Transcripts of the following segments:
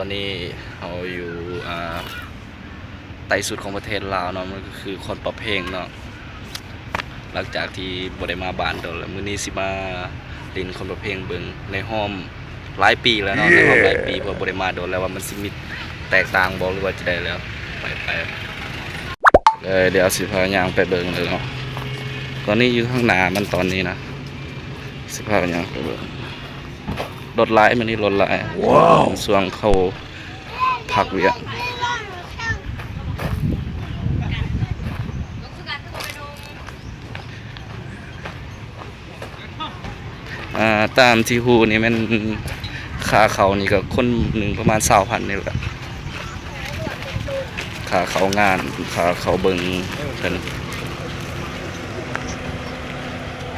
ຕອນນີ້ເຮົາຢູ່ ອ່າ ໃຕ້ສຸດຂອງປະເທດລາວເນາະ, ມັນກໍຄືຄອນປະເພງເນາະ. ຫຼັງຈາກທີ່ບໍ່ໄດ້ມາບ້ານດົນແລ້ວ, ມື້ນີ້ຊິມາຫຼິ້ນຄອນປະເພງເບິ່ງ ໃນຮອບຫຼາຍປີແລ້ວເນາະ, ໃນຮອບຫຼາຍປີ ເພາະບໍ່ໄດ້ມາດົນແລ້ວ, ວ່າມັນຊິມີແຕກຕ່າງບໍ່ ຫຼືວ່າຈະໃດແລ້ວ. ໄປ ໄປ ເອີ ດຽວຊິພາຍ່າງໄປເບິ່ງເລີຍເນາະ. ຕອນນີ້ຢູ່ທາງໜ້າມັນຕອນນີ້ນະ, ຊິພາຍ່າງໄປເບິ່ງ. ລົດຫຼາຍ ມື້ນີ້ລົດຫຼາຍ. ວ້າວ ຊ່ວງເຂົາພັກວຽກ. ອ່າ ຕາມທີ່ຮູ້ນີ້ແມ່ນຄ່າເຂົ້ານີ້ກໍຄົນໜຶ່ງປະມານຊາວພັນນີ້ແຫຼະ, ຄ່າເຂົ້າງານ ຄ່າເຂົ້າເບິ່ງເພິ່ນ.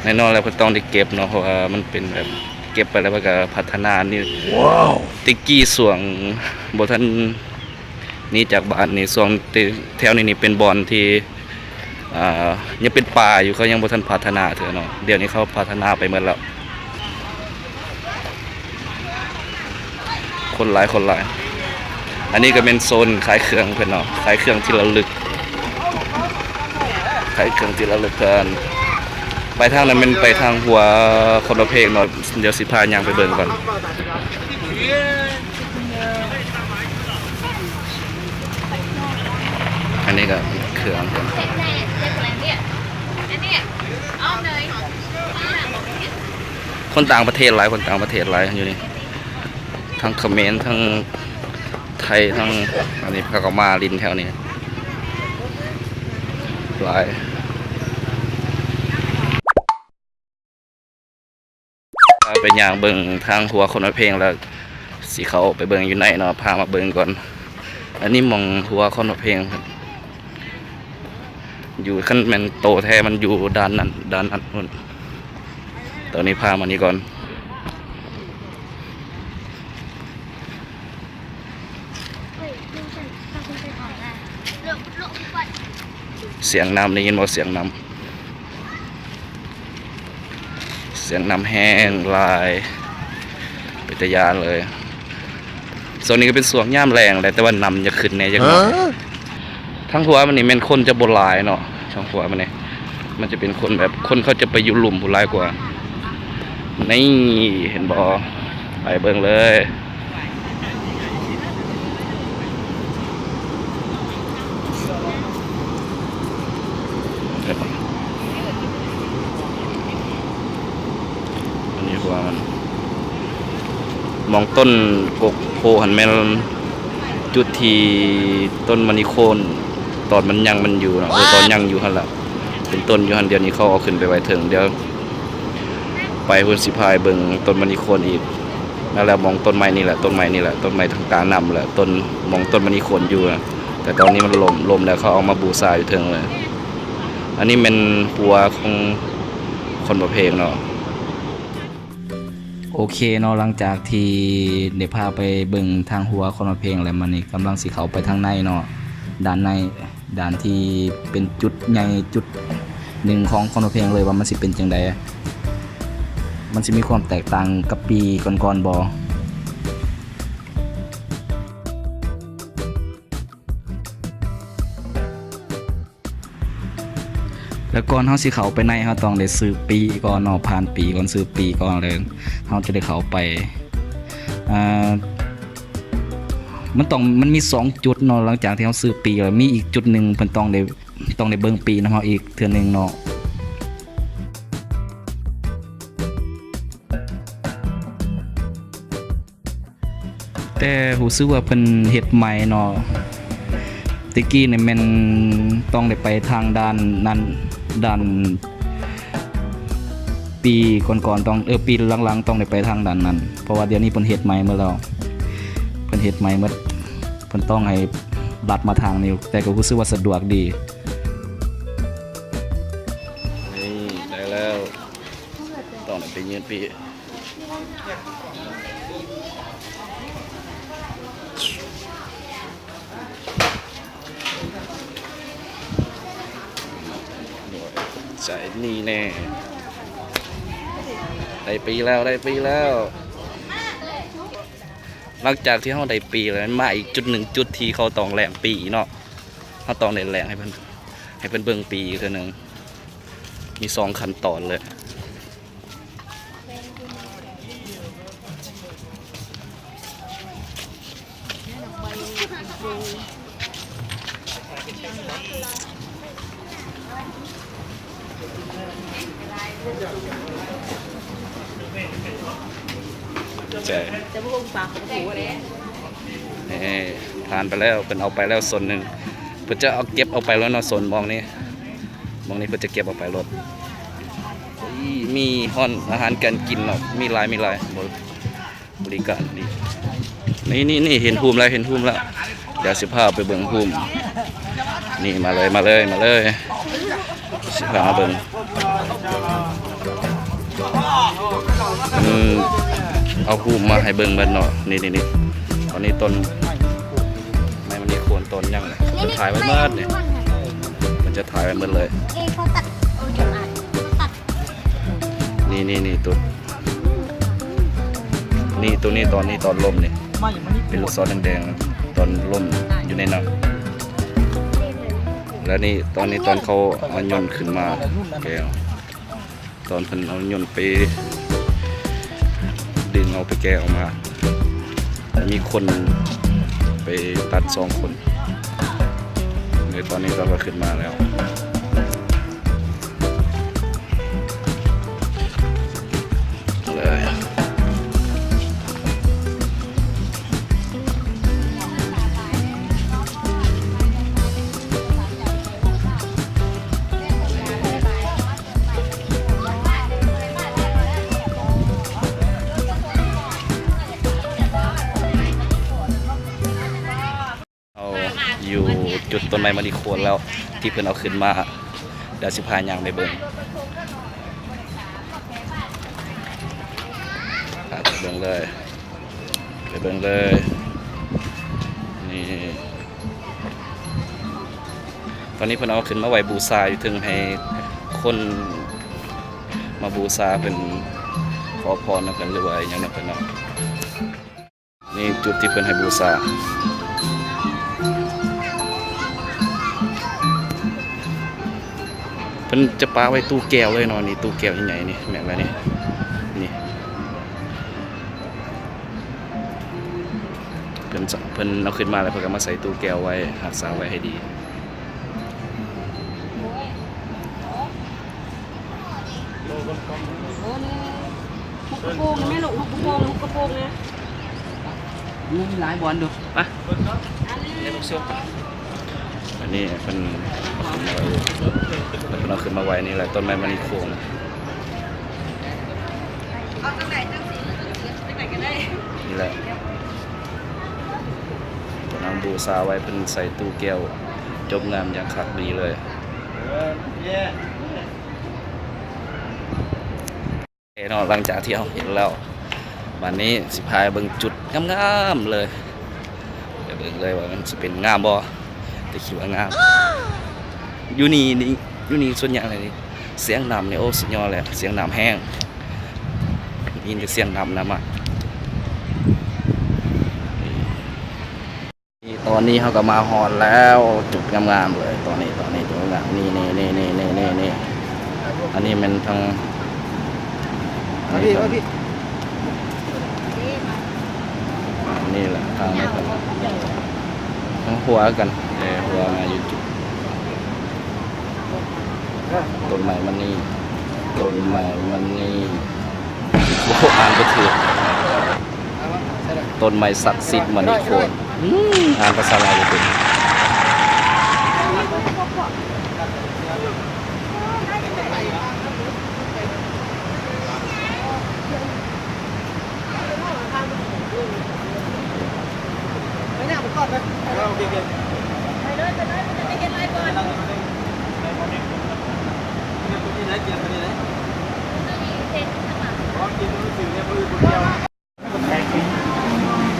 ແນ່ນອນແລ້ວເພິ່ນຕ້ອງໄດ້ເກັບເນາະ, ເພາະວ່າມັນເປັນແບບເກັບໄປແລ້ວເພິ່ນກໍພັດທະນານີ້. ວ້າວ ແຕ່ກີ້ຊ່ວງບໍ່ທັນ ນີ້ຈາກບ້ານນີ້ ຊ່ວງແຖວນີ້ນີ້ເປັນບ່ອນທີ່ ອ່າ ຍັງເປັນປ່າຢູ່, ເຂົາຍັງບໍ່ທັນພັດທະນາເທື່ອເນາະ. ດຽວນີ້ເຂົາພັດທະນາໄປໝົດແລ້ວ. ຄົນຫຼາຍ ຄົນຫຼາຍ. ອັນນີ້ກໍແມ່ນໂຊນຂາຍເຄື່ອງເພິ່ນເນາະ, ຂາຍເຄື່ອງທີ່ລະລຶກ, ຂາຍເຄື່ອງທີ່ລະລຶກເພິ່ນ. ໄປທາງນັ້ນແມ່ນໄປທາງຫົວຄອນປະເພງເນາະ, ດຽວຊິພາຍ່າງໄປເບິ່ງກ່ອນ. ອັນນີ້ກໍເຄື່ອງ ຄົນຕ່າງປະເທດຫຼາຍ, ຄົນຕ່າງປະເທດຫຼາຍຢູ່ນີ້, ທັງຂະເໝນ ທັງໄທ ທັງ ອັນນີ້ເຂົາກໍມາຫຼິ້ນແຖວນີ້ຫຼາຍ. ໄປຍ່າງເບິ່ງທາງຫົວຄອນປະເພງແລ້ວ ຊິເຂົ້າໄປເບິ່ງຢູ່ໃນເນາະ, ພາມາເບິ່ງກ່ອນ. ອັນນີ້ໝ່ອງຫົວຄອນປະເພງຢູ່, ຄັນແມ່ນໂຕແທ້ມັນຢູ່ດ້ານນັ້ນ ດ້ານນັ້ນພຸ້ນ. ຕອນນີ້ພາມານີ້ກ່ອນ. ສຽງນ້ຳ ໄດ້ຍິນບໍ່? ສຽງນ້ຳ ສຽງນ້ຳແຮງຫຼາຍ ເປັນຕາຢ້ານເລີຍ. ຊ່ວງນີ້ກໍເປັນຊ່ວງຍາມແລ້ງແຫຼະ, ແຕ່ວ່ານ້ຳຢາກຂຶ້ນແດ່ຈັກໜ້ອຍ. ທາງຂວາມັນນີ້ແມ່ນຄົນຈະບໍ່ຫຼາຍເນາະ, ທາງຂວາມັນນີ້ ມັນຈະເປັນຄົນແບບ ຄົນເຂົາຈະໄປຢູ່ລຸ່ມພຸ້ນຫຼາຍກວ່າ. ນີ້ ເຫັນບໍ່? ໄປເບິ່ງເລີຍ. ອັນນີ້ວ່າມັນ ໝ່ອງຕົ້ນກົກໂພຫັ້ນແມ່ນຈຸດທີ່ຕົ້ນມະນີໂຄນ ຕອນມັນຍັງມັນຢູ່ເນາະ, ເອີ ຕອນຍັງຢູ່ຫັ້ນລະ ເປັນຕົ້ນຢູ່ຫັ້ນ. ດຽວນີ້ເຂົາເອົາຂຶ້ນໄປໄວ້ເທິງ, ດຽວໄປພຸ້ນຊິພາໄປເບິ່ງຕົ້ນມະນີໂຄນອີກ. ນັ້ນແຫຼະ ໝ່ອງຕົ້ນໄມ້ນີ້ແຫຼະ ຕົ້ນໄມ້ນີ້ແຫຼະ ຕົ້ນໄມ້ທາງກາງນ້ຳແຫຼະ ຕົ້ນ ໝ່ອງຕົ້ນມະນີໂຄນຢູ່ນະ. ແຕ່ຕອນນີ້ມັນລົ້ມ ລົ້ມແລ້ວ ເຂົາເອົາມາບູຊາຢູ່ເທິງເລີຍ. ອັນນີ້ແມ່ນຫົວຂອງຄອນພະເພງເນາະ. ໂອເຄເນາະ, ຫຼັງຈາກທີ່ໄດ້ພາໄປເບິ່ງທາງຫົວຄອນພະເພງແລ້ວ, ມານີ້ກຳລັງຊິເຂົ້າໄປທາງໃນເນາະ, ດ້ານໃນ, ດ້ານທີ່ເປັນຈຸດໃຫຍ່ຈຸດໜຶ່ງຂອງຄອນພະເພງເລີຍ, ວ່າມັນຊິເປັນຈັ່ງໃດ, ມັນຊິມີຄວາມແຕກຕ່າງກັບປີກ່ອນໆບໍ່. ແລ້ວກ່ອນເຮົາຊິເຂົ້າໄປໃນ ເຮົາຕ້ອງໄດ້ສືບປີ້ກ່ອນເນາະ, ຜ່ານປີ້ກ່ອນ, ສືບປີ້ກ່ອນ ແລ້ວເຮົາຈະໄດ້ເຂົ້າໄປ. ອ່າ ມັນຕ້ອງ ມັນມີສອງຈຸດເນາະ, ຫຼັງຈາກທີ່ເຮົາສືບປີ້ແລ້ວ ມີອີກຈຸດໜຶ່ງ ເພິ່ນຕ້ອງໄດ້ ຕ້ອງໄດ້ເບິ່ງປີ້ນຳເຮົາອີກເທື່ອໜຶ່ງເນາະ. ແຕ່ຮູ້ສຶກວ່າເພິ່ນເຮັດໃໝ່ເນາະ, ແຕ່ກີ້ນີ້ແມ່ນຕ້ອງໄດ້ໄປທາງດ້ານນັ້ນ, ດ້ານ ປີກ່ອນໆຕ້ອງ ເອີ ປີຫຼັງໆຕ້ອງໄດ້ໄປທາງດ້ານນັ້ນ, ເພາະວ່າດຽວນີ້ເພິ່ນເຮັດໃໝ່ໝົດແລ້ວ, ເພິ່ນເຮັດໃໝ່ໝົດ, ເພິ່ນຕ້ອງໃຫ້ລັດມາທາງນີ້, ແຕ່ກໍຮູ້ສຶກວ່າສະດວກດີ. ນີ້ໄດ້ແລ້ວ. ຕ້ອງໄດ້ໄປຍື່ນປີ້. ໃສ່ນີ້ແນ່. ໄດ້ປີ້ແລ້ວ, ໄດ້ປີ້ແລ້ວ. ຫຼັງຈາກທີ່ເຮົາໄດ້ປີ້ແລ້ວ ມາອີກຈຸດໜຶ່ງ ຈຸດທີ່ເຂົາຕ້ອງແລ່ນປີ້ເນາະ. ເຮົາຕ້ອງໄດ້ແລ່ນໃຫ້ເພິ່ນ ໃຫ້ເພິ່ນເບິ່ງປີ້ອີກເທື່ອໜຶ່ງ. ມີສອງຂັ້ນຕອນເລີຍ. ໃຈ ຈະບໍ່ຫົ່ມປາກຂອງກູເດ້. ນີ້ ຜ່ານໄປແລ້ວ ເພິ່ນເອົາໄປແລ້ວສ່ວນໜຶ່ງ. ເພິ່ນຈະເອົາ ເກັບເອົາໄປແລ້ວເນາະ ສ່ວນໝ່ອງນີ້ ໝ່ອງນີ້ເພິ່ນຈະເກັບເອົາໄປໂລດ. ນີ້ ມີຮ້ານອາຫານການກິນເນາະ ມີຫຼາຍ ມີຫຼາຍ ບໍ ບໍລິການດີ. ນີ້ ນີ້ ນີ້ ເຫັນຮູມແລ້ວ ເຫັນຮູມແລ້ວ. ດຽວຊິພາໄປເບິ່ງຮູມ. ນີ້ ມາເລີຍ ມາເລີຍ ມາເລີຍ ຊິພາມາເບິ່ງ. ເພິ່ນເອົາຮູມມາໃຫ້ເບິ່ງເບິດເນາະ. ນີ້ ນີ້ ນີ້ ຕອນນີ້ຕົ້ນໄມ້ມັນມີໂຄນຕົ້ນຫຍັງ ເພິ່ນຖ່າຍໄວ້ເບິດນີ້ ເພິ່ນຈະຖ່າຍໄວ້ເບິດເລີຍ. ເອີ ເຂົາຕັດ ເອີ ເຂົາຕັດ ນີ້ ນີ້ ນີ້ ໂຕນີ້ ໂຕນີ້ ຕອນນີ້ຕອນລົ້ມນີ້ ເປັນລູກສອນແດງໆ ຕອນລົ້ມຢູ່ໃນນ້ຳ. ແລ້ວນີ້ ຕອນນີ້ຕອນເຂົາເອົາຍົນຂຶ້ນມາແກະ ຕອນເພິ່ນເອົາຍົນໄປດຶງເອົາ ໄປແກະອອກມາ ແລ້ວມີຄົນໄປຕັດສອງຄົນ. ແລ້ວຕອນນີ້ເຂົາກໍຂຶ້ນມາແລ້ວ. ເຮົາຢູ່ຈຸດຕົ້ນໄມ້ມະນີໂຄນແລ້ວ ທີ່ເພິ່ນເອົາຂຶ້ນມາ. ດຽວຊິພາຍ່າງໄປເບິ່ງ ພາໄປເບິ່ງເລີຍ ໄປເບິ່ງເລີຍ. ນີ້ ຕອນນີ້ເພິ່ນເອົາຂຶ້ນມາໄວ້ບູຊາຢູ່ເທິງ ໃຫ້ຄົນມາບູຊາ ເພິ່ນຂໍພອນນຳເພິ່ນ ຫຼືວ່າອີ່ຫຍັງນຳເພິ່ນເນາະ. ນີ້ຈຸດທີ່ເພິ່ນໃຫ້ບູຊາ ເພິ່ນຈະປະໄວ້ຕູ້ແກ້ວເລີຍເນາະ. ນີ້ຕູ້ແກ້ວໃຫຍ່ໆ ນີ້ ແມ່ນແລ້ວນີ້ ນີ້ ເພິ່ນ ເພິ່ນເອົາຂຶ້ນມາແລ້ວ ເພິ່ນກໍມາໃສ່ຕູ້ແກ້ວໄວ້ ຮັກສາໄວ້ໃຫ້ດີ. ເອີ ນີ້ ຫຸບກະໂປງນະແມ່ລູກ ຫຸບກະໂປງ ຫຸບກະໂປງນະ. ມີຫຼາຍບ່ອນຢູ່ ມາ ອັນນີ້ເພິ່ນ ເພິ່ນເອົາຂຶ້ນມາໄວ້ນີ້ແຫຼະ ຕົ້ນໄມ້ມະນີໂຄງ. ເອົາຈັ່ງໃດຈັ່ງຊີ້ ຈັ່ງໃດກໍໄດ້ ນີ້ແຫຼະ ເພິ່ນເອົາບູຊາໄວ້ ເພິ່ນໃສ່ຕູ້ແກ້ວ ຈົບງາມຢ່າງຄັກດີເລີຍ. ເນາະ ຫຼັງຈາກທີ່ເຮົາເຫັນແລ້ວ ບາດນີ້ຊິພາໄປເບິ່ງຈຸດງາມໆເລີຍ ໄປເບິ່ງເລີຍວ່າມັນຊິເປັນງາມບໍ່ ແຕ່ຄິດວ່າງາມ. ຢູ່ນີ້ ນີ້ ຢູ່ນີ້ສ່ວນໃຫຍ່ເລີຍນີ້ ສຽງນ້ຳນີ້ ໂອ້ ສຸດຍອດເລີຍ ສຽງນ້ຳແຮງ ໄດ້ຍິນແຕ່ສຽງນ້ຳນຳມາ. ນີ້ ຕອນນີ້ເຮົາກໍມາຮອດແລ້ວ ຈຸດງາມໆເລີຍ ຕອນນີ້ ຕອນນີ້ຈຸດງາມ ນີ້ ນີ້ ນີ້ ນີ້ ອັນນີ້ແມ່ນທາງ ມາພີ່ ມາພີ່ ນີ້ແຫຼະທາງ ທາງຫົວກັນ ແຕ່ຫົວມາຢູ່ຈຸດ ຕົ້ນໄມ້ມັນນີ້ ຕົ້ນໄມ້ມັນນີ້ ໂອ້ ອ່ານບໍ່ຖືກ ຕົ້ນໄມ້ສັກສິດມະນີໂຄນ ອືມ ອ່ານພາສາລາວບໍ່ເປັນ.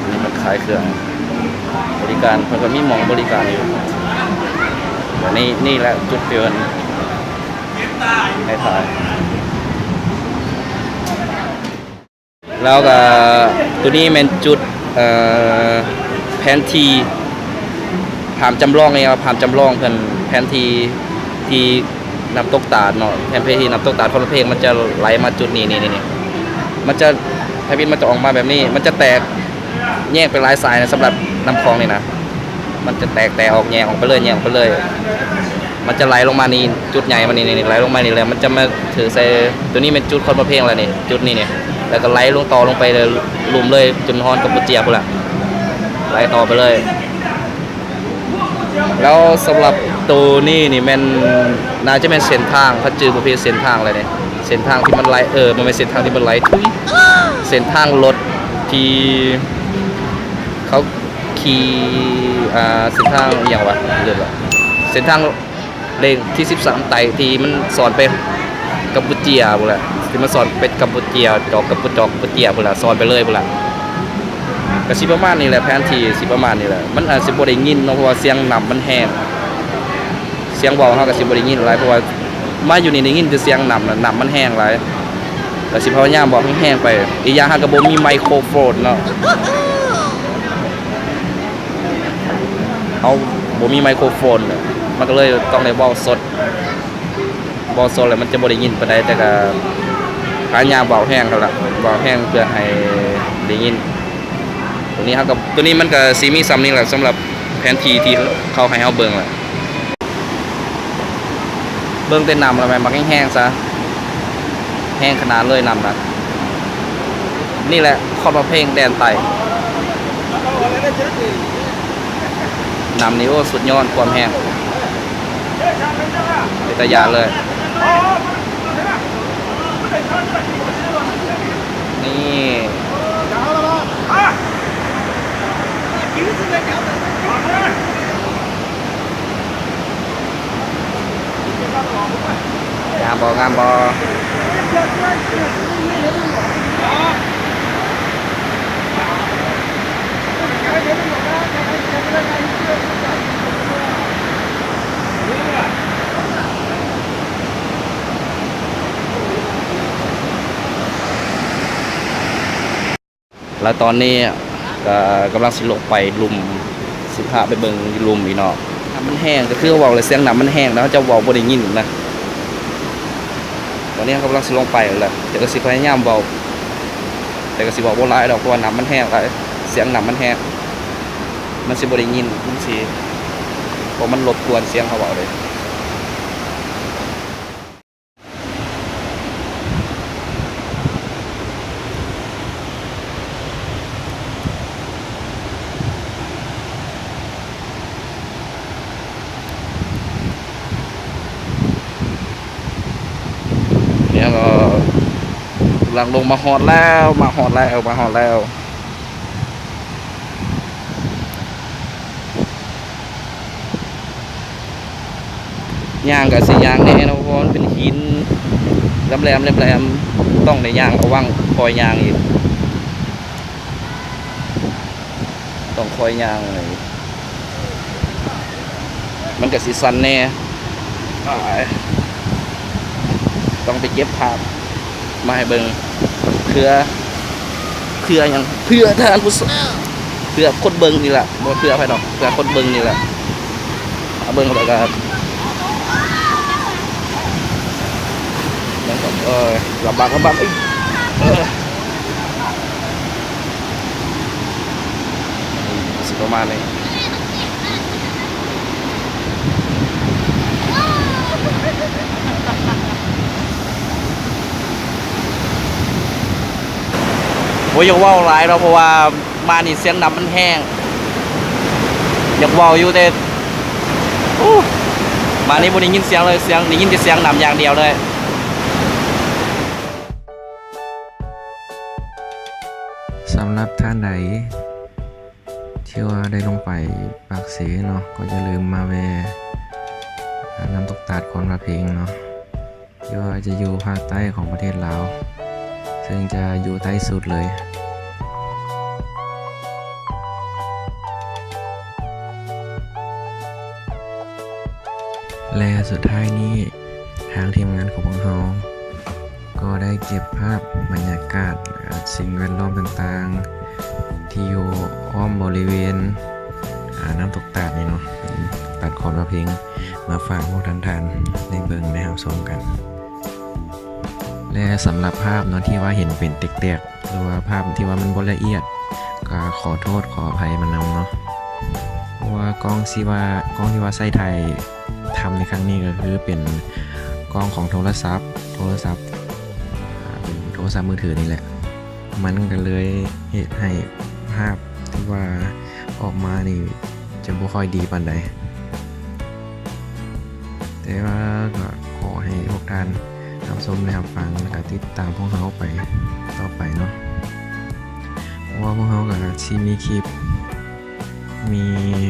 ນີ້ມັນຂາຍເຄື່ອງບໍລິການ ເພິ່ນກໍມີໝ່ອງບໍລິການຢູ່. ແລະ ນີ້ ນີ້ແຫຼະຈຸດທີ່ເພິ່ນໃຫ້ຖ່າຍ. ແລ້ວກໍໂຕນີ້ແມ່ນຈຸດ ເອີ ແຜນທີ່ ພາບຈຳລອງເນາະ ພາບຈຳລອງເພິ່ນ ແຜນທີ່ທີ່ນ້ຳຕົກຕາດເນາະ ແຜນທີ່ນ້ຳຕົກຕາດຄອນພະເພງ ມັນຈະໄຫຼມາຈຸດນີ້ ນີ້ ນີ້ ນີ້ ມັນຈະ ທາງພິດມັນຈະອອກມາແບບນີ້ ມັນຈະແຕກແຍກເປັນຫຼາຍສາຍນະ ສຳລັບນ້ຳຂອງນີ້ນະ ມັນຈະແຕກ ແຕກອອກ ແຍກອອກໄປເລີຍ ແຍກອອກໄປເລີຍ. ມັນຈະໄຫຼລົງມານີ້ ຈຸດໃຫຍ່ມັນນີ້ ນີ້ ໄຫຼລົງມານີ້ ແລ້ວມັນຈະມາຖືກໃສ່ ໂຕນີ້ແມ່ນຈຸດຄອນພະເພງແລ້ວນີ້ ຈຸດນີ້ນີ້ ແລ້ວກໍໄຫຼລົງຕໍ່ລົງໄປເລີຍ ລຸ່ມເລີຍ ຈົນຮອດກຳປູເຈຍພຸ້ນລະ ໄຫຼຕໍ່ໄປເລີຍ. ແລ້ວສຳລັບໂຕນີ້ນີ້ແມ່ນ ໜ້າຈະແມ່ນເສັ້ນທາງ ຄັນຈື່ບໍ່ຜິດເສັ້ນທາງແຫຼະນີ້ ເສັ້ນທາງທີ່ມັນໄຫຼ ເອີ ບໍ່ແມ່ນເສັ້ນທາງທີ່ມັນໄຫຼ ທຸຍ ເສັ້ນທາງລົດທີ່ເຂົາ ຂີ່ ອ່າ ເສັ້ນທາງອີ່ຫຍັງວະ ລືມລະ ເສັ້ນທາງເລກທີສິບສາມໃຕ້ ທີ່ມັນສອດໄປກຳປູເຈຍພຸ້ນແຫຼະ ທີ່ມັນສອດໄປກຳປູເຈຍ ຈອກກຳປູ ຈອກກຳປູເຈຍພຸ້ນລະ ສອດໄປເລີຍພຸ້ນລະ ກະຊິປະມານນີ້ແຫຼະ ແຜນທີ່ຊິປະມານນີ້ແຫຼະ ມັນອາດຊິບໍ່ໄດ້ຍິນເນາະ ເພາະວ່າສຽງນ້ຳມັນແຮງ ສຽງເວົ້າເຮົາກະຊິບໍ່ໄດ້ຍິນຫຼາຍ ເພາະວ່າມາຢູ່ນີ້ໄດ້ຍິນແຕ່ສຽງນ້ຳນະ ນ້ຳມັນແຮງຫຼາຍ ກະຊິພະຍາຍາມເວົ້າແຮງໆໄປ ອີກຢ່າງເຮົາກະບໍ່ມີໄມໂຄຣໂຟນເນາະ ເຮົາບໍ່ມີໄມໂຄຣໂຟນ ມັນກະເລີຍຕ້ອງໄດ້ເວົ້າສົດ ເວົ້າສົດແລ້ວມັນຈະບໍ່ໄດ້ຍິນປານໃດ ແຕ່ກະພະຍາຍາມເວົ້າແຮງຫັ້ນລະ ເວົ້າແຮງເພື່ອໃຫ້ໄດ້ຍິນ ໂຕນີ້ເຮົາກະ ໂຕນີ້ມັນກະຊິມີສ່ຳນີ້ແຫຼະ ສຳລັບແຜນທີ່ທີ່ເຂົາໃຫ້ເຮົາເບິ່ງລະ. ເບິ່ງແຕ່ນ້ຳລະແມ່ນບັກແຮງໆຊະ ແຮງຂະໜາດເລີຍນ້ຳນະ ນີ້ແຫຼະຄອນພະເພງແດນໃຕ້ ນ້ຳນີ້ ໂອ້ ສຸດຍອດຄວາມແຮງ ເປັນຕາຢ້ານເລີຍ ນີ້. ງາມບໍ່ ງາມບໍ່ ແລ້ວຕອນນີ້ກະກຳລັງຊິລົງໄປລຸ່ມ ຊິພາໄປເບິ່ງຢູ່ລຸ່ມອີກເນາະ ນ້ຳມັນແຮງ ກະຄືເວົ້າແຫຼະ ສຽງນ້ຳມັນແຮງນະ ເຮົາເຈົ້າເວົ້າບໍ່ໄດ້ຍິນນະ ຕອນນີ້ເຮົາກຳລັງຊິລົງໄປແລ້ວ ແຕ່ກະຊິພະຍາຍາມເວົ້າ ແຕ່ກະຊິເວົ້າບໍ່ຫຼາຍດອກ ເພາະວ່ານ້ຳມັນແຮງຫຼາຍ ສຽງນ້ຳມັນແຮງ ມັນຊິບໍ່ໄດ້ຍິນ ມັນຊິ ເພາະມັນລົບກວນສຽງເຮົາເວົ້າເດ້. ນີ້ເຮົາກະກຳລັງລົງມາຮອດແລ້ວ ມາຮອດແລ້ວ ມາຮອດແລ້ວ. ຍ່າງກະຊິຍາກແດ່ເນາະ ເພາະວ່າມັນເປັນຫີນແຫຼມໆ ແຫຼມໆ ຕ້ອງໄດ້ຍ່າງລະວັງ ຄ່ອຍຍ່າງອີກ ຕ້ອງຄ່ອຍຍ່າງ ມັນກະຊິສັ່ນແດ່ ຕ້ອງໄປເກັບພາບມາໃຫ້ເບິ່ງ ເພື່ອ ເພື່ອຫຍັງ ເພື່ອທ່ານຜູ້ຊົມ ເພື່ອຄົນເບິ່ງນີ້ລະ ບໍ່ເພື່ອໃຜດອກ ເພື່ອຄົນເບິ່ງນີ້ລະ ເບິ່ງແລ້ວກະ ມັນກະ ເອີ ລຳບາກ ລຳບາກ ເອີ ຊິປະມານນີ້ ບໍ່ຢາກເວົ້າຫຼາຍເນາະ ເພາະວ່າ ມານີ້ສຽງນ້ຳມັນແຮງ ຢາກເວົ້າຢູ່ແຕ່ ໂອ້ ມານີ້ບໍ່ໄດ້ຍິນສຽງເລີຍ ສຽງ ໄດ້ຍິນແຕ່ສຽງນ້ຳຢ່າງດຽວເລີຍ. ສຳລັບທ່ານໃດທີ່ວ່າໄດ້ລົງໄປປາກເຊເນາະ ກໍຢ່າລືມມາແວ່ ອາ ນ້ຳຕົກຕາດຄອນພະເພັງເນາະ. ທີ່ວ່າຈະຢູ່ພາກໃຕ້ຂອງປະເທດລາວ ເຊິ່ງຈະຢູ່ໃຕ້ສຸດເລີຍ ແລະ ສຸດທ້າຍນີ້ ທາງທີມງານຂອງພວກເຮົາກໍໄດ້ເກັບພາບບັນຍາກາດ ແລະ ສິ່ງແວດລ້ອມຕ່າງໆ ທີ່ຢູ່ອ້ອມບໍລິເວນ ອາ ນ້ຳຕົກຕາດນີ້ເນາະ ເປັນຕົກຕາດຂອງນາເພັງ ມາຝາກພວກທ່ານໆ ໄດ້ເບິ່ງໄດ້ຮັບຊົມກັນ ແລະ ສຳລັບພາບເນາະ ທີ່ວ່າເຫັນເປັນແຕກໆ ຫຼືວ່າພາບທີ່ວ່າມັນບໍ່ລະອຽດ ກໍຂໍໂທດຂໍອະໄພມານຳເນາະ ເພາະວ່າກ້ອງທີ່ວ່າ ກ້ອງທີ່ວ່າໃຊ້ຖ່າຍທຳໃນຄັ້ງນີ້ ກໍຄືເປັນກ້ອງຂອງໂທລະສັບ ໂທລະສັບ ອາ ເປັນໂທລະສັບມືຖືນີ້ແຫຼະ ມັນກໍເລີຍເຮັດໃຫ້ພາບທີ່ວ່າອອກມານີ້ຈະບໍ່ຄ່ອຍດີປານໃດ. ແຕ່ວ່າກໍຂໍໃຫ້ພວກທ່ານຮັບຊົມ ແລະ ຮັບຟັງ ແລະ ກໍຕິດຕາມພວກເຮົາໄປຕໍ່ໄປເນາະ ເພາະວ່າພວກເຮົາກໍຊິມີຄລິບ ມີ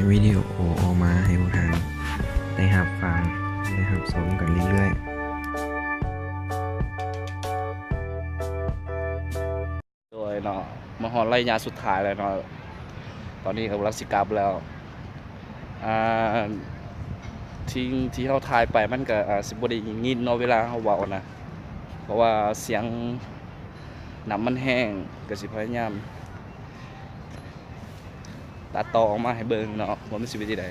ວິດີໂອອອກມາໃຫ້ພວກທ່ານໄດ້ຮັບຟັງ ໄດ້ຮັບຊົມກັນເລື້ອຍໆ. ໂດຍເນາະ ມາຮອດໄລຍະສຸດທ້າຍແລ້ວເນາະ ຕອນນີ້ກໍກຳລັງຊິກັບແລ້ວ ອາ ສິ່ງທີ່ເຮົາຖ່າຍໄປມັນກໍ ອາ ຊິບໍ່ໄດ້ຍິນເນາະ ເວລາເຮົາເວົ້ານະ ເພາະວ່າສຽງນ້ຳມັນແຮງ ກໍຊິພະຍາຍາມ ຕັດຕໍ່ອອກມາໃຫ້ເບິ່ງເນາະ ວ່າມັນຊິເປັນຈັ່ງໃດ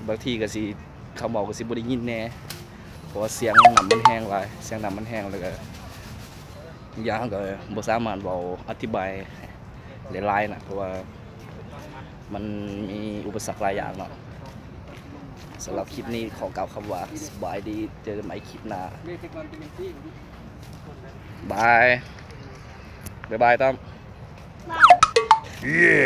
ບາງທີກໍຊິ ຄຳເວົ້າກໍຊິບໍ່ໄດ້ຍິນແດ່ ເພາະວ່າສຽງນ້ຳມັນແຮງຫຼາຍ ສຽງນ້ຳມັນແຮງ ແລ້ວກໍອີກຢ່າງກໍບໍ່ສາມາດເວົ້າອະທິບາຍໄດ້ຫຼາຍນະ ເພາະວ່າມັນມີອຸປະສັກຫຼາຍຢ່າງເນາະ. ສຳລັບຄລິບນີ້ຂໍກ່າວຄຳວ່າ ສະບາຍດີ ເຈີກັນໃໝ່ຄລິບໜ້າ ບາຍ ບາຍບາຍຕ້ອມ ເຢ້.